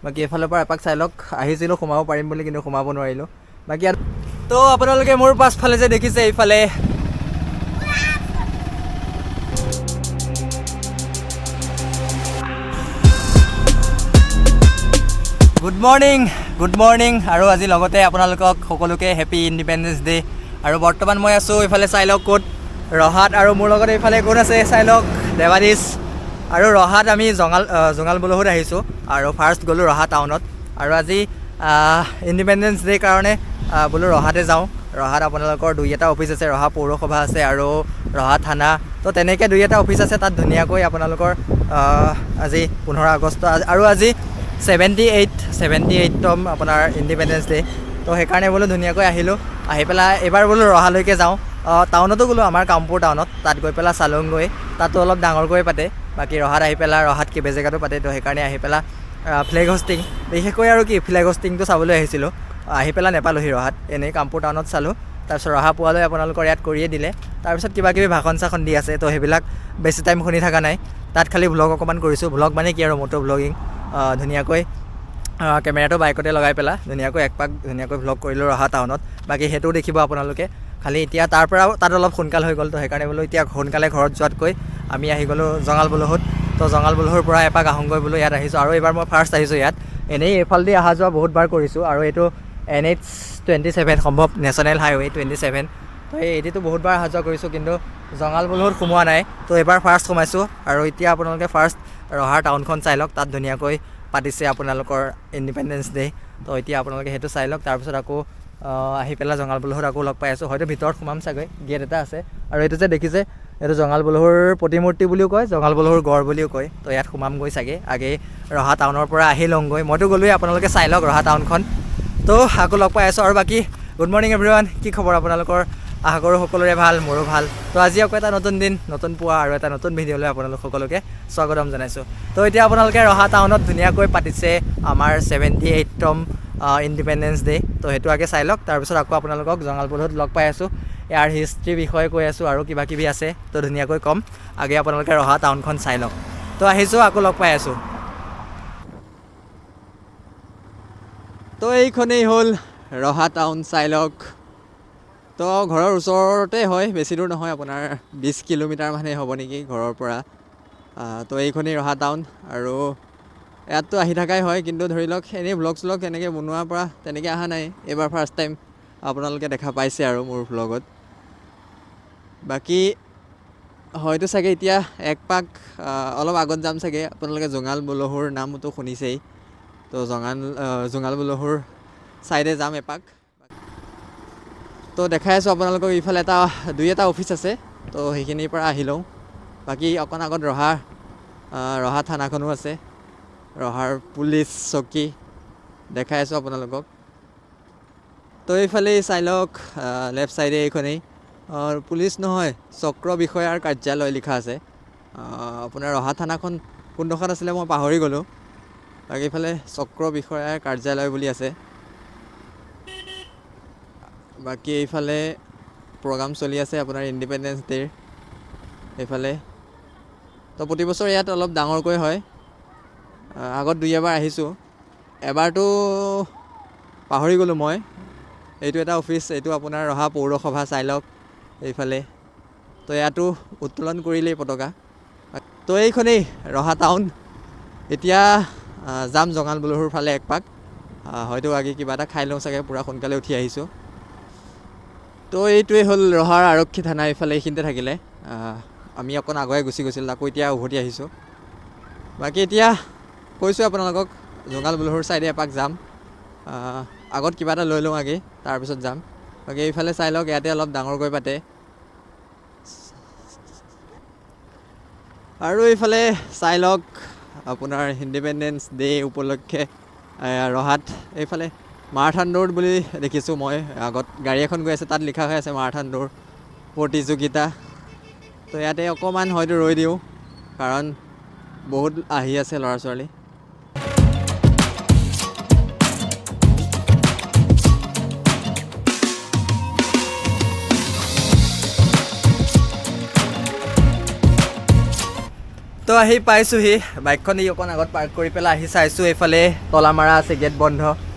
বাকী এইফালৰ পৰা এপাক চাই লওক। আহিছিলোঁ সোমাব পাৰিম বুলি, কিন্তু সোমাব নোৱাৰিলোঁ। বাকী ইয়াত তো আপোনালোকে মোৰ পাছফালে যে দেখিছে এইফালে গুড মৰ্ণিং, গুড মৰ্ণিং। আৰু আজি লগতে আপোনালোকক সকলোকে হেপী ইণ্ডিপেণ্ডেঞ্চ ডে। আৰু বৰ্তমান মই আছোঁ এইফালে চাই লওক ক'ত, ৰহাত। আৰু মোৰ লগত এইফালে কোন আছে চাই লওক, দেৱাদিছ। আৰু ৰহাত আমি জঙাল বলহুত আহিছোঁ আৰু ফাৰ্ষ্ট গ'লোঁ ৰহা টাউনত। আৰু আজি ইণ্ডিপেণ্ডেঞ্চ ডে কাৰণে বোলো ৰহাতে যাওঁ। ৰহাত আপোনালোকৰ দুই এটা অফিচ আছে, ৰহা পৌৰসভা আছে আৰু ৰহা থানা। তো তেনেকৈ দুই এটা অফিচ আছে, তাত ধুনীয়াকৈ আপোনালোকৰ আজি 15 আগষ্ট আৰু আজি 78তম আপোনাৰ ইণ্ডিপেণ্ডেঞ্চ ডে। তো সেইকাৰণে বোলো ধুনীয়াকৈ আহিলোঁ। আহি পেলাই এইবাৰ বোলো ৰহালৈকে যাওঁ। টাউনতো গ'লোঁ, আমাৰ কামপুৰ টাউনত, তাত গৈ পেলাই চালোঁগৈ। তাতো অলপ ডাঙৰকৈ পাতে। বাকী ৰহাত আহি পেলাই ৰহাত কেইবা জেগাতো পাতে। তো সেইকাৰণে আহি পেলাই ফ্লেগ হোষ্টিং, বিশেষকৈ আৰু কি ফ্লেগ হোষ্টিংটো চাবলৈ আহিছিলোঁ। আহি পেলাই নেপালোহি ৰহাত, এনেই কামপুৰ টাউনত চালোঁ। তাৰপিছত ৰহা পোৱালৈ আপোনালোকৰ ইয়াত কৰিয়ে দিলে। তাৰপিছত কিবা কিবি ভাষণ চাষণ দি আছে, তো সেইবিলাক বেছি টাইম শুনি থকা নাই। তাত খালি ভ্লগ অকণমান কৰিছোঁ। ভ্লগ মানে কি আৰু মটো ভ্লগিং, ধুনীয়াকৈ কেমেৰাটো বাইকতে লগাই পেলাই ধুনীয়াকৈ এক পাক ধুনীয়াকৈ ভ্লগ কৰিলোঁ ৰহা টাউনত। বাকী সেইটোও দেখিব আপোনালোকে। খালি এতিয়া তাৰ পৰা তাত অলপ সোনকাল হৈ গ'ল, তো সেইকাৰণে বোলো এতিয়া সোনকালে ঘৰত যোৱাতকৈ আমি আহি গ'লোঁ জঙাল বলহুত। তো জঙাল বলহুৰ পৰা এপাক আহোঁগৈ বোলো, ইয়াত আহিছোঁ। আৰু এইবাৰ মই ফাৰ্ষ্ট আহিছোঁ ইয়াত। এনেই এইফালেদি অহা যোৱা বহুতবাৰ কৰিছোঁ। আৰু এইটো NH 27, সম্ভৱ নেশ্যনেল হাইৱে 27। তো এইটোতো বহুতবাৰ অহা যোৱা কৰিছোঁ, কিন্তু জঙাল বলহুত সোমোৱা নাই। তো এইবাৰ ফাৰ্ষ্ট সোমাইছোঁ। আৰু এতিয়া আপোনালোকে ফাৰ্ষ্ট ৰহাৰ টাউনখন চাই লওক, তাত ধুনীয়াকৈ পাতিছে আপোনালোকৰ ইণ্ডিপেণ্ডেঞ্চ ডে। তো এতিয়া আপোনালোকে সেইটো চাই লওক। তাৰপিছত আকৌ আহি পেলাই জঙাল বলহুত আকৌ লগ পাই আছোঁ। হয়তো ভিতৰত সোমাম চাগৈ, গেট এটা আছে। আৰু এইটো যে দেখিছে, এইটো জঙাল বলহুৰ প্ৰতিমূৰ্তি বুলিও কয়, জঙাল বলহুৰ গড় বুলিও কয়। তো ইয়াত সোমামগৈ চাগে। আগে ৰহা টাউনৰ পৰা আহি লওঁগৈ। মইতো গ'লোৱেই, আপোনালোকে চাই লওক ৰহা টাউনখন। তো আকৌ লগ পাই আছোঁ। আৰু বাকী গুড মৰ্ণিং এভৰিৱান, কি খবৰ আপোনালোকৰ? আশা কৰোঁ সকলোৰে ভাল, মোৰো ভাল। তো আজি আকৌ এটা নতুন দিন, নতুন পুৱা আৰু এটা নতুন ভিডিঅ'লৈ আপোনালোক সকলোকে স্বাগতম জনাইছোঁ। তো এতিয়া আপোনালোকে ৰহা টাউনত ধুনীয়াকৈ পাতিছে আমাৰ 78তম ইণ্ডিপেণ্ডেঞ্চ ডে। তো সেইটো আগে চাই লওক। তাৰপিছত আকৌ আপোনালোকক জঙালবলহুত লগ পাই আছোঁ। ইয়াৰ হিষ্ট্ৰীৰ বিষয়ে কৈ আছোঁ আৰু কিবা কিবি আছে, তো ধুনীয়াকৈ ক'ম। আগে আপোনালোকে ৰহা টাউনখন চাই লওক। তো আহিছোঁ, আকৌ লগ পাই আছোঁ। তো এইখনেই হ'ল ৰহা টাউন, চাই লওক। তো ঘৰৰ ওচৰতে হয়, বেছি দূৰ নহয়, আপোনাৰ 20 কিলোমিটাৰ মানেই হ'ব নেকি ঘৰৰ পৰা। তো এইখনেই ৰহা টাউন। আৰু ইয়াততো আহি থকাই হয়, কিন্তু ধৰি লওক এনেই ভ্লগ শ্লগ তেনেকৈ বনোৱাৰ পৰা তেনেকৈ অহা নাই। এইবাৰ ফাৰ্ষ্ট টাইম আপোনালোকে দেখা পাইছে আৰু মোৰ ভ্লগত। বাকী হয়তো চাগে এতিয়া এক পাক অলপ আগত যাম চাগে। আপোনালোকে জঙাল বলহুৰ নামটো শুনিছেই, তো জঙাল বলহুৰ ছাইডে যাম এপাক। তো দেখাই আছোঁ আপোনালোকক, ইফালে এটা দুই এটা অফিচ আছে, তো সেইখিনিৰ পৰা আহি লওঁ। বাকী অকণ আগত ৰহা থানাখনো আছে, ৰহাৰ পুলিচ চকী দেখাই আছোঁ আপোনালোকক। তো এইফালে চাই লওক, লেফ্ট ছাইডে এইখনেই পুলিচ নহয়, চক্ৰ বিষয়াৰ কাৰ্যালয় লিখা আছে। আপোনাৰ ৰহা থানাখন কোনডোখৰত আছিলে মই পাহৰি গ'লোঁ। বাকী এইফালে চক্ৰ বিষয়াৰ কাৰ্যালয় বুলি আছে। বাকী এইফালে প্ৰগ্ৰাম চলি আছে আপোনাৰ ইণ্ডিপেণ্ডেঞ্চ ডে'ৰ এইফালে। তো প্ৰতি বছৰ ইয়াত অলপ ডাঙৰকৈ হয়। আগত দুই এবাৰ আহিছোঁ, এবাৰতো পাহৰি গ'লোঁ মই। এইটো এটা অফিচ, এইটো আপোনাৰ ৰহা পৌৰসভা, চাই লওক এইফালে। তো ইয়াতো উত্তোলন কৰিলেই পতাকা। তো এইখনেই ৰহা টাউন। এতিয়া যাম জঙাল বলহুৰ ফালে এক পাক। হয়তো আগে কিবা এটা খাই লওঁ চাগে, পূৰা সোনকালে উঠি আহিছোঁ। তো এইটোৱে হ'ল ৰহাৰ আৰক্ষী থানা, এইফালে এইখিনিতে থাকিলে। আমি অকণ আগুৱাই গুচি গৈছিলোঁ, আকৌ এতিয়া উভতি আহিছোঁ। বাকী এতিয়া কৈছোঁ আপোনালোকক জঙাল বলহুৰ ছাইডে এপাক যাম। আগত কিবা এটা লৈ লওঁ আগে, তাৰপিছত যাম। বাকী এইফালে চাই লওক, ইয়াতে অলপ ডাঙৰকৈ পাতে। আৰু এইফালে চাই লওক আপোনাৰ ইণ্ডিপেণ্ডেঞ্চ ডে উপলক্ষে ৰহাত এইফালে মাৰাথান দৌৰ বুলি দেখিছোঁ মই। আগত গাড়ী এখন গৈ আছে, তাত লিখা হৈ আছে মাৰাথান দৌৰ প্ৰতিযোগিতা। তো ইয়াতে অকণমান হয়তো ৰৈ দিওঁ, কাৰণ বহুত আহি আছে ল'ৰা ছোৱালী। তো আহি পাইছোঁহি, বাইকখন এই অকণ আগত পাৰ্ক কৰি পেলাই আহি চাইছোঁ, এইফালে তলা মাৰা আছে, গেট বন্ধ।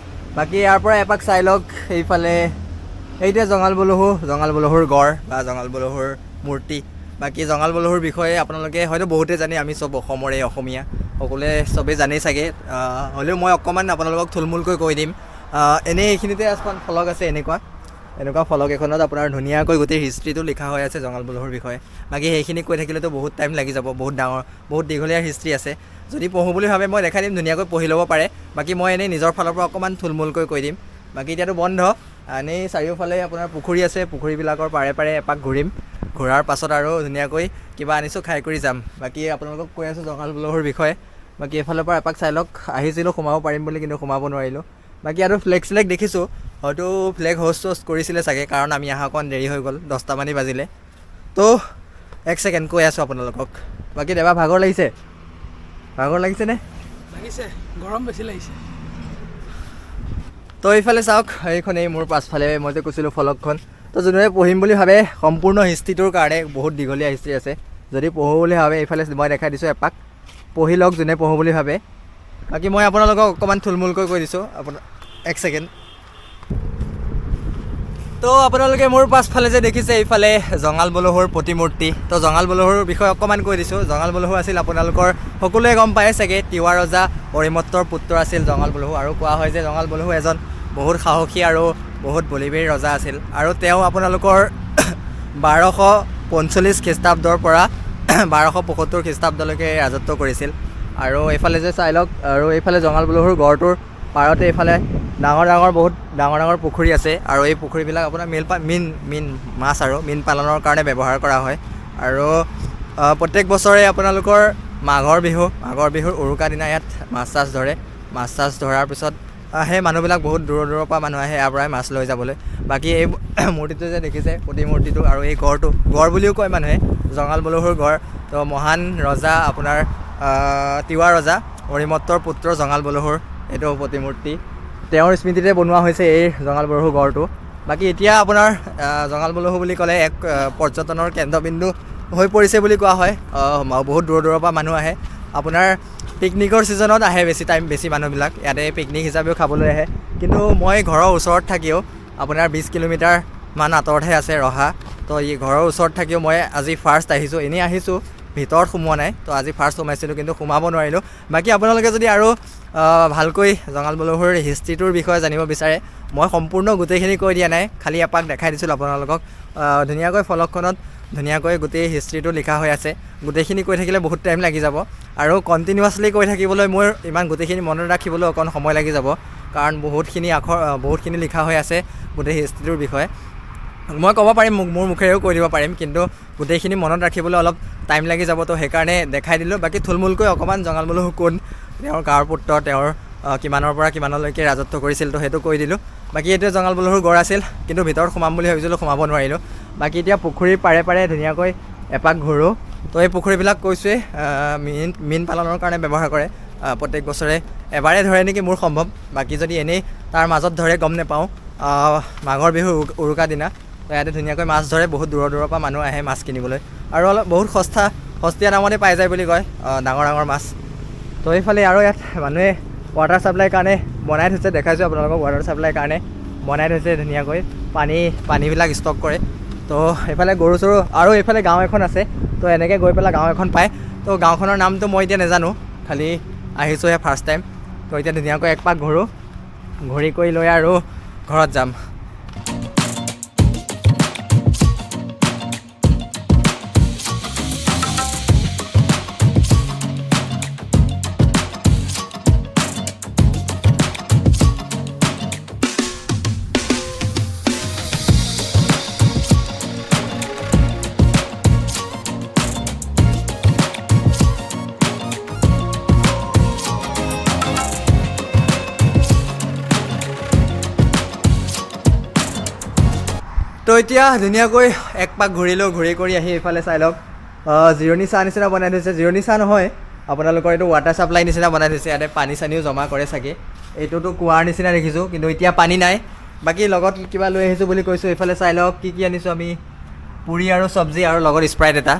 বাকী ইয়াৰ পৰা এপাক চাই লওক। এইফালে এইটোৱে জঙাল বলহু, জঙাল বলহুৰ গড় বা জঙাল বলহুৰ মূৰ্তি। বাকী জঙাল বলহুৰ বিষয়ে আপোনালোকে হয়তো বহুতে জানে, আমি চব অসমৰে, অসমীয়া সকলোৱে চবেই জানেই চাগে। হ'লেও মই অকণমান আপোনালোকক থুলমূলকৈ কৈ দিম। এনেই এইখিনিতে এখন ফলক আছে, এনেকুৱা এনেকুৱা ফলক এখনত আপোনাৰ ধুনীয়াকৈ গোটেই হিষ্ট্ৰীটো লিখা হৈ আছে জঙাল বলহুৰ বিষয়ে। বাকী সেইখিনি কৈ থাকিলেতো বহুত টাইম লাগি যাব, বহুত ডাঙৰ, বহুত দীঘলীয়া হিষ্ট্ৰী আছে। যদি পঢ়োঁ বুলি ভাবে মই দেখাই দিম, ধুনীয়াকৈ পঢ়ি ল'ব পাৰে। বাকী মই এনেই নিজৰ ফালৰ পৰা অকণমান থুলমূলকৈ কৈ দিম। বাকী এতিয়াতো বন্ধ, এনেই চাৰিওফালে আপোনাৰ পুখুৰী আছে, পুখুৰীবিলাকৰ পাৰে পাৰে এপাক ঘূৰিম। ঘূৰাৰ পাছত আৰু ধুনীয়াকৈ কিবা আনিছোঁ, খাই কৰি যাম। বাকী আপোনালোকক কৈ আছোঁ জঙাল বলহুৰ বিষয়ে। বাকী এইফালৰ পৰা এপাক চাই লওক। আহিছিলোঁ সোমাব পাৰিম বুলি, কিন্তু সোমাব নোৱাৰিলোঁ। বাকী আৰু ফ্লেগ শ্লেগ দেখিছোঁ, হয়তো ফ্লেগ হোষ্ট চ'ষ্ট কৰিছিলে চাগে, কাৰণ আমি অহা অকণ দেৰি হৈ গ'ল, 10টামানেই বাজিলে। তো এক ছেকেণ্ড, কৈ আছোঁ আপোনালোকক। বাকী দেৱা, ভাগৰ লাগিছে? ভাগৰ লাগিছেনে? লাগিছে, গৰম বেছি লাগিছে। তো এইফালে চাওক, এইখনেই মোৰ পাছফালে মই যে কৈছিলোঁ ফলকখন। তো যোনে পঢ়িম বুলি ভাবে সম্পূৰ্ণ হিষ্ট্ৰীটোৰ কাৰণে, বহুত দীঘলীয়া হিষ্ট্ৰী আছে, যদি পঢ়োঁ বুলি ভাবে এইফালে মই দেখাই দিছোঁ, এপাক পঢ়ি লওক যোনে পঢ়োঁ বুলি ভাবে। বাকী মই আপোনালোকক অকণমান থুলমূলকৈ কৈ দিছোঁ, আপোনাৰ এক ছেকেণ্ড। তো আপোনালোকে মোৰ পাছফালে যে দেখিছে এইফালে জঙাল বলহুৰ প্ৰতিমূৰ্তি। তো জঙাল বলহুৰ বিষয়ে অকণমান কৈ দিছোঁ। জঙাল বলহু আছিল, আপোনালোকৰ সকলোৱে গম পায় চাগে, তিৱা ৰজা অৰিমত্তৰ পুত্ৰ আছিল জঙাল বলহু। আৰু কোৱা হয় যে জঙাল বলহু এজন বহুত সাহসী আৰু বহুত বলিবীৰ ৰজা আছিল। আৰু তেওঁ আপোনালোকৰ 1245 খ্ৰীষ্টাব্দৰ পৰা 1275 খ্ৰীষ্টাব্দলৈকে ৰাজত্ব কৰিছিল। আৰু এইফালে যে চাই লওক, আৰু এইফালে জঙাল বলহুৰ গড়টোৰ পাৰতে এইফালে ডাঙৰ ডাঙৰ, বহুত ডাঙৰ ডাঙৰ পুখুৰী আছে। আৰু এই পুখুৰীবিলাক আপোনাৰ মীন মীন মাছ আৰু মীন পালনৰ কাৰণে ব্যৱহাৰ কৰা হয়। আৰু প্ৰত্যেক বছৰে আপোনালোকৰ মাঘৰ বিহুৰ উৰুকা দিনা ইয়াত মাছ চাছ ধৰে। মাছ চাছ ধৰাৰ পিছত সেই মানুহবিলাক, বহুত দূৰৰ দূৰৰ পৰা মানুহ আহে ইয়াৰ পৰাই মাছ লৈ যাবলৈ। বাকী এই মূৰ্তিটো যে দেখিছে, প্ৰতিমূৰ্তিটো আৰু এই গড়টো, গড় বুলিও কয় মানুহে, জঙাল বলহুৰ গড়। তো মহান ৰজা আপোনাৰ তিৱা ৰজা অৰিমত্তৰ পুত্ৰ জঙাল বলহুৰ এইটো প্ৰতিমূৰ্তি, তেওঁৰ স্মৃতিতে বনোৱা হৈছে এই জঙাল বলহু গড়টো। বাকী এতিয়া আপোনাৰ জঙাল বলহু বুলি ক'লে এক পৰ্যটনৰ কেন্দ্ৰবিন্দু হৈ পৰিছে বুলি কোৱা হয়। বহুত দূৰৰ দূৰৰ পৰা মানুহ আহে, আপোনাৰ পিকনিকৰ ছিজনত আহে বেছি টাইম, বেছি মানুহবিলাক ইয়াতে পিকনিক হিচাপেও খাবলৈ আহে। কিন্তু মই ঘৰৰ ওচৰত থাকিও, আপোনাৰ 20 কিলোমিটাৰমান আঁতৰতহে আছে ৰহা, তো এই ঘৰৰ ওচৰত থাকিও মই আজি ফাৰ্ষ্ট আহিছোঁ। এনেই আহিছোঁ, ভিতৰত সোমোৱা নাই, তো আজি ফাৰ্ষ্ট সোমাইছিলোঁ, কিন্তু সোমাব নোৱাৰিলোঁ। বাকী আপোনালোকে যদি আৰু ভালকৈ জঙাল বলহুৰ হিষ্ট্ৰীটোৰ বিষয়ে জানিব বিচাৰে, মই সম্পূৰ্ণ গোটেইখিনি কৈ দিয়া নাই, খালি এপাক দেখাই দিছিলোঁ আপোনালোকক। ধুনীয়াকৈ ফলকখনত ধুনীয়াকৈ গোটেই হিষ্ট্ৰীটো লিখা হৈ আছে। গোটেইখিনি কৈ থাকিলে বহুত টাইম লাগি যাব, আৰু কণ্টিনিউৱাছলি কৈ থাকিবলৈ মোৰ ইমান গোটেইখিনি মনত ৰাখিবলৈ অকণ সময় লাগি যাব, কাৰণ বহুতখিনি আখৰ, বহুতখিনি লিখা হৈ আছে গোটেই হিষ্ট্ৰীটোৰ বিষয়ে। মই ক'ব পাৰিম, মোৰ মুখেৰেও কৈ দিব পাৰিম, কিন্তু গোটেইখিনি মনত ৰাখিবলৈ অলপ টাইম লাগি যাব, তো সেইকাৰণে দেখাই দিলোঁ। বাকী থুলমূলকৈ অকণমান জঙাল বলহু কোন, তেওঁৰ কাৰ পুত্ৰ, তেওঁৰ কিমানৰ পৰা কিমানলৈকে ৰাজত্ব কৰিছিল, তো সেইটো কৈ দিলোঁ। বাকী এইটোৱে জঙাল বলহুৰ গড় আছিল, কিন্তু ভিতৰত সোমাম বুলি ভাবিছিলোঁ, সোমাব নোৱাৰিলোঁ। বাকী এতিয়া পুখুৰীৰ পাৰে পাৰে ধুনীয়াকৈ এপাক ঘূৰোঁ। তো এই পুখুৰীবিলাক কৈছোঁৱেই, মীন মীন পালনৰ কাৰণে ব্যৱহাৰ কৰে। প্ৰত্যেক বছৰে এবাৰে ধৰে নেকি মোৰ সম্ভৱ, বাকী যদি এনেই তাৰ মাজত ধৰে গম নাপাওঁ। মাঘৰ বিহুৰ উৰুকা দিনা তো ইয়াতে ধুনীয়াকৈ মাছ ধৰে, বহুত দূৰৰ দূৰৰ পৰা মানুহ আহে মাছ কিনিবলৈ, আৰু অলপ বহুত সস্তীয়া দামতে পাই যায় বুলি কয়, ডাঙৰ ডাঙৰ মাছ। তো এইফালে আৰু ইয়াত মানুহে ৱাটাৰ ছাপ্লাইৰ কাৰণে বনাই থৈছে, দেখাইছোঁ আপোনালোকক, ৱাটাৰ ছাপ্লাইৰ কাৰণে বনাই থৈছে ধুনীয়াকৈ, পানীবিলাক ষ্টক কৰে। তো এইফালে গৰু চৰু, আৰু এইফালে গাঁও এখন আছে, তো এনেকৈ গৈ পেলাই গাঁও এখন পায়। তো গাঁওখনৰ নামটো মই এতিয়া নাজানো, খালি আহিছোঁহে ফাৰ্ষ্ট টাইম। তো এতিয়া ধুনীয়াকৈ এক পাক ঘূৰোঁ, ঘূৰি কৰি লৈ আৰু ঘৰত যাম। তো এতিয়া ধুনীয়াকৈ এক পাক ঘূৰিলোঁ, ঘূৰি কৰি আহি এইফালে চাই লওক, জিৰণি চাহ নিচিনা বনাই থৈছে। জিৰণি চাহ নহয়, আপোনালোকৰ এইটো ৱাটাৰ ছাপ্লাই নিচিনা বনাই থৈছে। ইয়াতে পানী চানীও জমা কৰে চাগে। এইটোতো কুঁৱাৰ নিচিনা দেখিছোঁ, কিন্তু এতিয়া পানী নাই। বাকী লগত কিবা লৈ আহিছোঁ বুলি কৈছোঁ, এইফালে চাই লওক কি কি আনিছোঁ আমি, পুৰি আৰু চব্জি আৰু লগত স্প্ৰাইট এটা।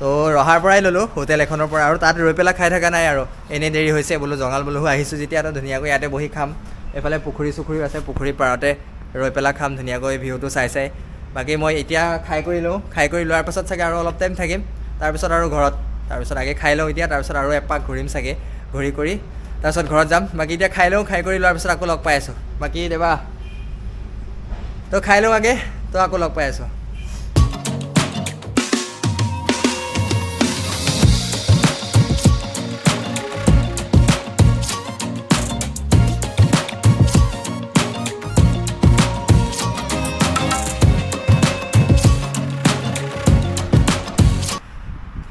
তো ৰহাৰ পৰাই ল'লোঁ হোটেল এখনৰ পৰা, আৰু তাত ৰৈ পেলাই খাই থকা নাই আৰু এনেই দেৰি হৈছে বোলো জঙাল বলহু আহিছোঁ যেতিয়া তো ধুনীয়াকৈ ইয়াতে বহি খাম। এইফালে পুখুৰী চুখুৰীও আছে, পুখুৰীৰ পাৰতে ৰৈ পেলাই খাম ধুনীয়াকৈ ভিউটো চাই চাই। বাকী মই এতিয়া খাই কৰি লওঁ, খাই কৰি লোৱাৰ পাছত চাগে আৰু অলপ টাইম থাকিম, তাৰপিছত আৰু ঘৰত। তাৰপিছত আগে খাই লওঁ এতিয়া, তাৰপিছত আৰু এপাক ঘূৰিম চাগে, ঘূৰি কৰি তাৰপিছত ঘৰত যাম। বাকী এতিয়া খাই লওঁ, খাই কৰি লোৱাৰ পিছত আকৌ লগ পাই আছোঁ। বাকী দেৱা তো খাই লওঁ আগে, তো আকৌ লগ পাই আছোঁ।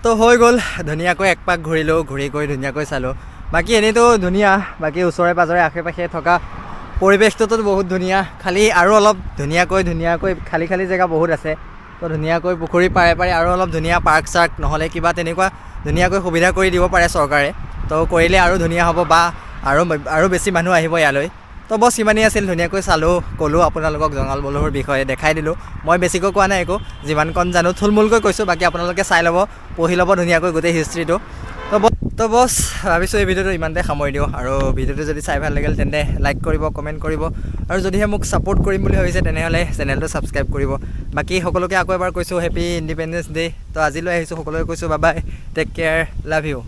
তো হৈ গ'ল, ধুনীয়াকৈ এক পাক ঘূৰিলোঁ, ঘূৰি কৰি ধুনীয়াকৈ চালোঁ। বাকী এনেইতো ধুনীয়া, বাকী ওচৰে পাঁজৰে আশে পাশে থকা পৰিৱেশটোতো বহুত ধুনীয়া। খালি আৰু অলপ ধুনীয়াকৈ ধুনীয়াকৈ খালী খালী জেগা বহুত আছে, তো ধুনীয়াকৈ পুখুৰী পাৰে পাৰে আৰু অলপ ধুনীয়া পাৰ্ক চাৰ্ক নহ'লে কিবা তেনেকুৱা ধুনীয়াকৈ সুবিধা কৰি দিব পাৰে চৰকাৰে, তো কৰিলে আৰু ধুনীয়া হ'ব বা আৰু বেছি মানুহ আহিব ইয়ালৈ। তো বছ ইমানেই আছিল, ধুনীয়াকৈ চালোঁ, ক'লোঁ আপোনালোকক জঙাল বলহুৰ বিষয়ে দেখাই দিলোঁ। মই বেছিকৈ কোৱা নাই একো, যিমানকণ জানো থুলমূলকৈ কৈছোঁ, বাকী আপোনালোকে চাই ল'ব, পঢ়ি ল'ব ধুনীয়াকৈ গোটেই হিষ্ট্ৰীটো। তো বছ ভাবিছোঁ এই ভিডিঅ'টো ইমানতে সামৰি দিওঁ, আৰু ভিডিঅ'টো যদি চাই ভাল লাগিল তেন্তে লাইক কৰিব, কমেণ্ট কৰিব, আৰু যদিহে মোক ছাপোৰ্ট কৰিম বুলি ভাবিছে তেনেহ'লে চেনেলটো ছাবস্ক্ৰাইব কৰিব। বাকী সকলোকে আকৌ এবাৰ কৈছোঁ হেপী ইণ্ডিপেণ্ডেঞ্চ ডে'। তো আজিলৈ আহিছোঁ, সকলোকে কৈছোঁ bye bye, take care, love you.